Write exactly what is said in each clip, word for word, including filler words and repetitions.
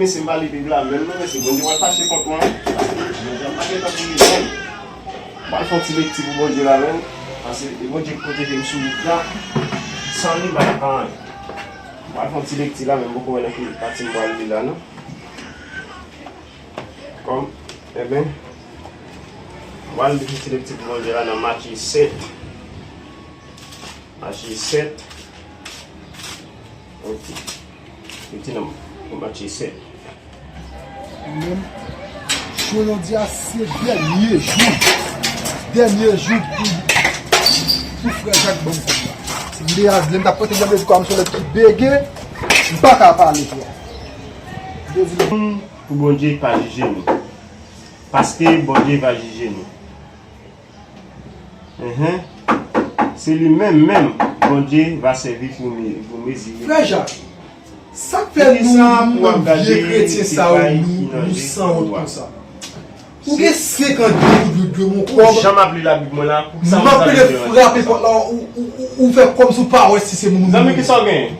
Mesye, m pa li Bib la menm non, mesye, Bondye pral fache kont mwen. Paske Bondye pa gentan pou li menm. M pral fè yon ti lekti pou Bondye la menm. Paske e Bondye ki pwoteje m sou wout la. San li, m pa t ap anyen. M pral fè yon ti lekti la, men m poko wè nan ki pati m pral li la non. Kòm, enben, m pral li ti lekti pou Bondye la nan Matye sèt. Matye sèt. Ok. Lekti nan Matye sèt. Menm, jodi a se dènye jou. Dènye jou pou, pou frè Jak ban m kòb la. Si m te a, lè m t ap pote l nan mezi kò a, m se lè ki bege, m pa ka pale, frè. Pou Bondye pa jije nou. Paske Bondye va jije nou. Enhen. Se li menm menm Bondye va sèvi pou me-, pou mezire. Frè Jak, sa k fè nou, nou vye kretyen sa yo, nou, nou sanwont konsa? Ou gen senkant goud, ou dwe m yon kòb. Jan m ap li Labib mwen la, pou ki sa m ap pede frape pòt la, ou, ou, ou, ou fè kòmsi ou pa wè si se moun ou ye. Zanmi, kisa w genyen?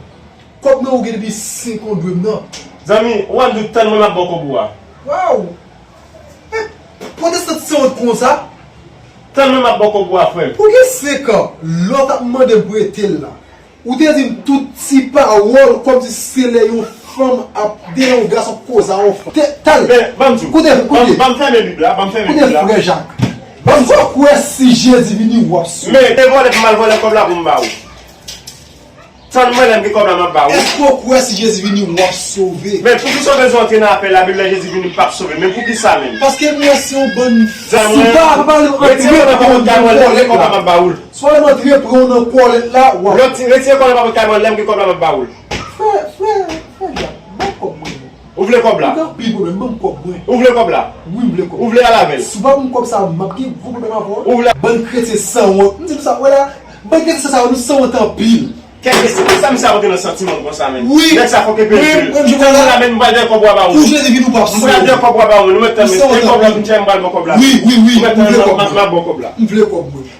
Kòb nan ou gen depi senk an dwe m nan. Zanmi, ou ann dout tèlman m ap ba w kòb ou a. Waw! E, pwotestan sanwont konsa? Tèlman m ap ba w kòb ou a, frè m. Ou gen senk an, lè w t ap mande m prete l la. Ou te di m tout ti pawòl kòmsi se lè yon fanm ap, devan yon gason ap koze a yon fanm. Te, talè. Men, ban m di w. Koute, koute. Ban m fèmen Bib la, ban m fèmen Bib la. Koute, frè Jak. Ban m di w. Fò w kwè si Jezi vini, w ap sove. Men, e vòlè pou m al vòlè kòb la pou m ba ou. Tann mwen, lè m gen kòb la, m ap ba ou. Èske w kwè si Jezi vini, w ap sove? Men poukisa w bezwen antre nan afè Labib lè Jezi vini, m p ap sove? Men poukisa menm? Paske m wè se yon bann. Zanmi, si w pa, pa, pa, retire kòb la pa pot kay mwen, lè m gen kòb la, m ap ba ou l. Si w pa antre pran w nan kòlèt la, w ap. Retire kòb la pa pot kay mwen, lè m gen kòb la, m ap ba ou l. Frè, frè, frè Jak, ban m kòb mwen. Ou vle kòb la? Ou gen anpil pwoblèm, ban m kòb mwen. Ou vle kòb la? Wi, m vle kòb. Ou vle al avè l? Si w pa ban m kòb sa, m ap gen gwo pwoblèm avè w. Ou vle? Bann kretyen sanwont. M di nou sa, w wè la, bann kretyen sa yo, nou sanwont anpil. Kèk kretyen, sa misye ap antre nan santiman konsa menm. Wi. Nèg sa fòk e pèdi l. Tann mwen la, men m pral dèyè kòb ou a ba ou. Pou Jezi vin ou p ap sove. M pral dèyè kòb ou a ba ou. Nou mèt tann, men e kòb la vin tchè m pral ba w kòb la. Wi, wi, wi. Nou mèt tann, m ap ba w kòb la. M vle kòb mwen.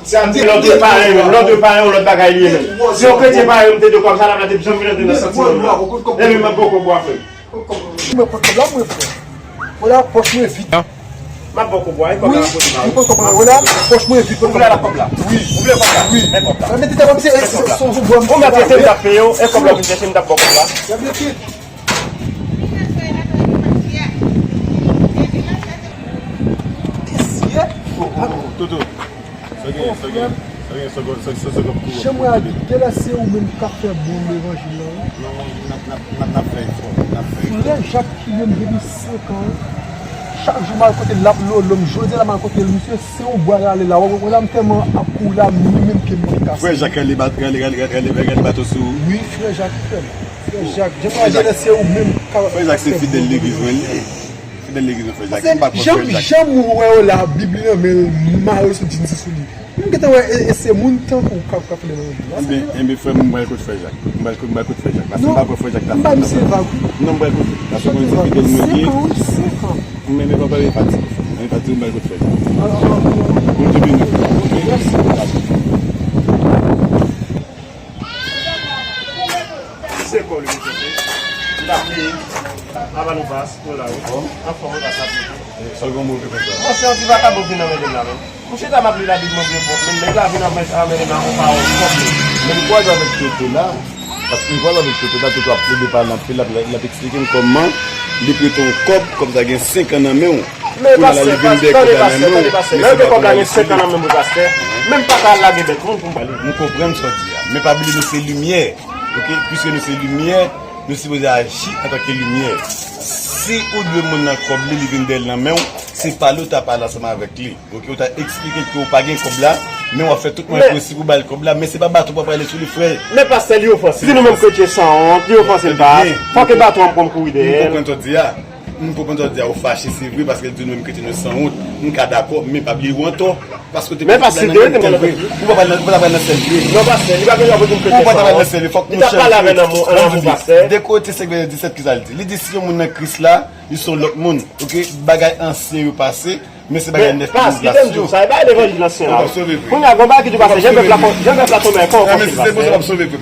Se ap di lòt yo parèy menm, lòt yo parèy yon lòt bagay li ye menm. Si yon kretyen parèy yo, m te di w kòb sa la, m te janm vin antre nan santiman nou la. Ebyen, m ap ba w kòb ou a, frè m. Mwen pran kòb la, mwen, frè. Wè la, pòch mwen vid. M ap ba w kòb ou a, e kòb la m ap pote ba ou. Wi, mwen pran kòb la, wè la, pòch mwen vid. Ou vle al ak kòb la? Wi. Ou vle kòb la? Wi. Men kòb la. Mete tèt ou, se, se, se, se, se, ou mèt rete, m t ap peye w, e kòb la w vin chèche, m t ap ba w kòb la. Toto, sa gen, sa gen, sa gen, sa gen, sa gen, sa gen. Jan m wè a, genlè se ou menm k ap fè bon levanjil la, wi. Non, n ap, n ap, n ap, n ap fè efò, n ap fè efò. Frè Jak ki menm depi senk an, chak jou m al kote l, l ap lolo m. Jodi a la m al kote l, misye se yon bwa rale la. Wè, wè, wè la m tèlman ap kouri la, m menm pye m pral kase. Frè Jak rale bat, rale, rale, rale, rale, rale bato sou ou. Wi, frè Jak, frè m. Frè Jak, jan m wè a genlè se ou menm k ap fè bon levanjil la. Frè Jak se fidèl legliz mwen li ye. Fidèl legliz mwen, frè Jak. M pa kont frè Jak. Jan m wè yo la, Bib li nan men l, mare sou djinsi sou li. M gentan wè, e, e se moun tankou w k ap, k ap fè levanjil la. Ebyen, ebyen, frè m, m pral kot frè Jak. M pral kot, m pral kot frè Jak. Paske m pa kwè frè Jak ta fè. Non, m ba misye vag, wi. Non, m pral kot frè Jak. Paske mwen se fidèl mwen li ye. Senk an, wi, senk an. Men, men, pa pale fatig. Men fatig, m pral kot frè Jak. Bondye beni w, frè. Mèsi. Se kò li, mesye. Li t ap peye. Avan nou pas, nou la, wi. Anfòm, ou pa sa peye. Sa l gen move konsa? Mwen, se yon ti vakabon ki nan men m la, men. M chita, m ap li Labib mwen byen pwòp, men nèg la vin ap anmède m ak yon pawòl pwòp, men. Men m kwaze avèk Toto la, paske m kwaze avèk Toto la, Toto ap plede pale anpil, l ap, l ap eksplike m kòman li prete yon kòb, kòb sa gen senk an nan men w. Men pastè, tande pastè, tande pastè. Lè w gen kòb la gen senk an nan men w, pastè. Men m pa ka lage bèt moun pou m pale. M konprann sa w di a. Men pa bliye nou se limyè. Ok? Piske nou se limyè, nou sipoze aji antanke limyè. Si ou dwe moun nan kòb li, li vin dèyè l nan men w, se pale w ta pale ansanm avèk li. Ok? Ou ta eksplike l ke w pa gen kòb la, men w ap fè tout mwayen posib pou w ba l kòb la, men se pa bato w pral pale sou li, frè. Men pastè, li ofanse. Si nou menm kretyen sanwont, li ofanse l pa. Fòk e bato an pran kouri dèyè l. M konprann sa w di a. M konprann sa w di a, ou fache, se vre, paske l di nou menm kretyen nou sanwont. M ka dakò, men pa bliye ou antò. Paske w te mete kòb la nan men l, ou pa pral nan, ou pa ta pral nan sèl li. Non, pastè, li pa gen dwa pou l di m kretyen sanwont. Ou pa ta pral nan sèl li, fòk nou chanje. Li t ap pale avè l nan mo, nan mo pastè. Depi Korinti senk vèsè disèt, kisa l di? Li di, si yon moun nan Kris la, li se yon lòt moun. Ok? Bagay ansyen yo pase, Men se bagay nèf ki plas, kite m di w sa, e bagay levanjil ansyen la. Kounye a, gon bagay ki di pase, jan pèp la, jan pèp la tonbe ankò, ankò, si pase.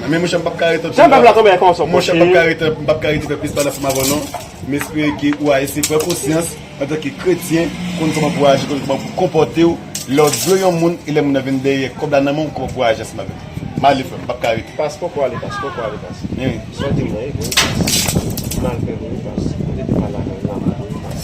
Men monchè, m p ap ka rete anpil. Jan pèp la tonbe ankò, anpil. Monchè, m p ap ka rete, m p ap ka rete fè plis pale ansanm avè w non. M espere ke ou a eseye pran konsyans antanke kretyen, konn kòman pou aji, konn kòman pou konpòte w lè w dwe yon moun e lè moun nan vin dèyè kòb la nan men w, kòman pou aji ansanm avè l. M ale frè m, m p ap ka rete. Pas, poko ale, pas, poko ale, pas. Sa w di m nan e vre, pas. Mal fè vre, pas. Ou te di mal avè l la, vre, pas.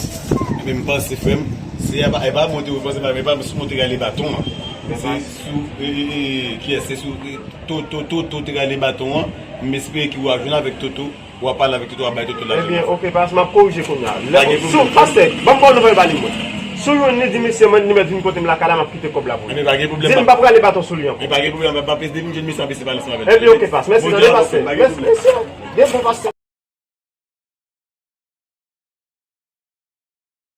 Ebyen, m panse, frè m, se, e pa, e pa mwen te repanse, e pa sou mwen te rale baton an. Se sou, e, e, e, kiyès? Se sou, e, Toto, Toto te rale baton an. M espere ke w a jwenn avèk Toto. W a pale avèk Toto, w a bay Toto lajan. Ebyen, oke, pas, m ap korije kounye a. Lè, si w, pastè, ban m ba w nouvèl pa li mwen. Si w jwenn li, di misye mwen li mèt vin kote m lakay la, m ap kite kòb la pou li. Ebyen, pa gen pwoblèm. Di l m p ap rale baton sou li ankò. Ebyen, pa gen pwoblèm, m ap ap depi m jwenn misye, m ap eseye pale ansanm avè l. Ebyen, oke, pas. Mèsi, tande, pastè. Mèsi, mèsi. Byen bon, pastè.